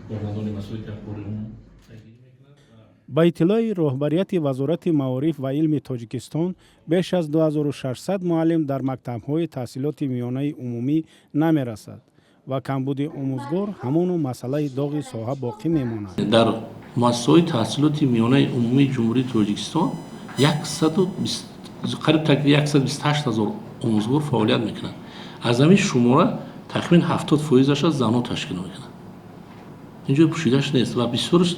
Кормандони масъулияти ахбори умум пайгирӣ мекунанд. Ба иттилои роҳбарияти Вазорати маориф ва илми Тоҷикистон, беш аз 2600 муаллим дар мактабҳои таҳсилоти миёнаи умумӣ намерасад ва камбуди омӯзгор ҳамоно масъалаи доғи соҳа боқӣ мемонад. Дар муассисаҳои таҳсилоти миёнаи умумии Ҷумҳурии Тоҷикистон қариб 128 ҳазор омӯзгор фаъолият мекунанд. Аз ҳамин шумора тахмин 70 фоизаш аз занон ташкил мекунанд. Инҷо пӯшидаш нест ва бисёрш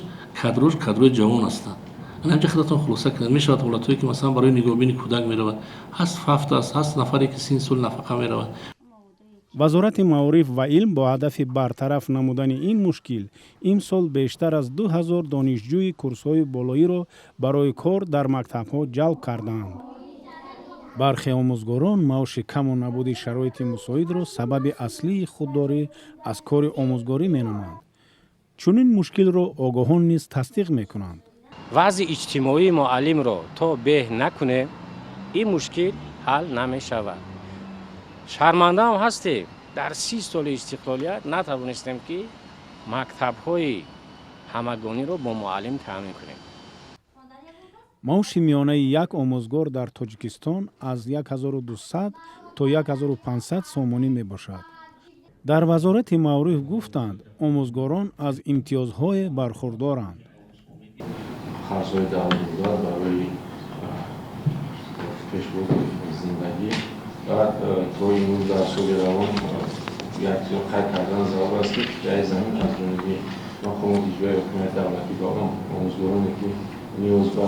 кадрош кадрои ҷавон ҳастанд. Ҳамҷа худатон хулоса кунед, мешавад ҳолатҳое, ки масалан барои нигоҳбини кӯдак меравад, ҳаст, фавт аст, ҳаст нафаре, ки синни сол нафақа меравад. Вазорати маориф ва илм бо ҳадафи бартараф намудани ин мушкил имсол бештар аз 2000 донишҷӯи курсҳои болоиро барои кор дар мактабҳо ҷалб кардаанд. Бархе омӯзгорон маоши каму набуди шароити мусоидро сабаби аслии худдорӣ аз кори омӯзгорӣ меноманд. Чунин мушкилро огоҳон низ тасдиқ мекунанд. Вазъи иҷтимоии муаллимро то беҳ накунем, ин мушкил ҳал намешавад. Шармандаам ҳастем, дар 30 соли истиқлолият натавонистем, ки мактабҳои ҳамагониро бо муаллим таъмин кунем. Маоши миёнаи як омӯзгор дар Тоҷикистон аз 1200 то 1500 сомонӣ мебошад. Дар Вазорати маориф гуфтанд, омӯзгорон аз имтиёзҳое бархурдоранд. Қарзҳои давлатмуддат барои пешбурди зиндагӣ. Баъд то имрӯз, дар соли равон, як чизо қайд кардан зарур аст, ки қитъаи замин аз ҷониби мақомоти иҷроияи ҳукумати давлатӣ ба он омӯзгороне, ки ниёз ба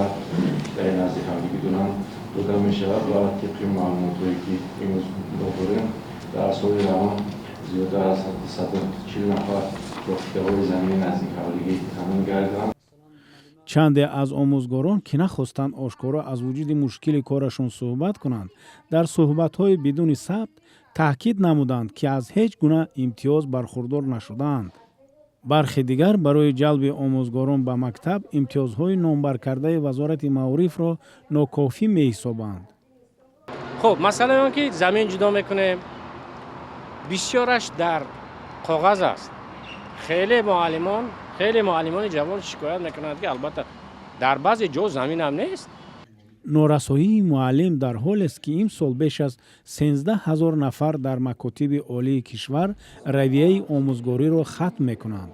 қитъаи назди ҳавлигӣ доранд, дода мешавад. Ва тибқи маълумотҳое, ки имрӯз мо дорем, дар соли равон зиёда аз 140 нафар бо қитъаҳои замини наздикҳавлигӣ таъмин гардиданд. Чанде аз омӯзгорон, ки нахостанд ошкоро аз вуҷуди мушкили корашон суҳбат кунанд, дар суҳбатҳои бидуни сабт таъкид намуданд, ки аз ҳеҷ гуна имтиёз бархурдор нашудаанд. Бархе дигар барои ҷалби омӯзгорон ба мактаб имтиёзҳои номбаркардаи Вазорати маорифро нокофӣ меҳисобанд. Хуб, масъалаи он ки замин ҷудо мекунем, бисёраш дар коғаз аст. Хеле муаллимон, хеле муаллимони ҷавон шикоят мекунанд, ки албатта дар баъзе ҷо заминам нест. Норасоии муаллим дар ҳолест, ки имсол беш аз 13 ҳазор нафар дар макотиби олии кишвар равияи омӯзгориро хатм мекунанд.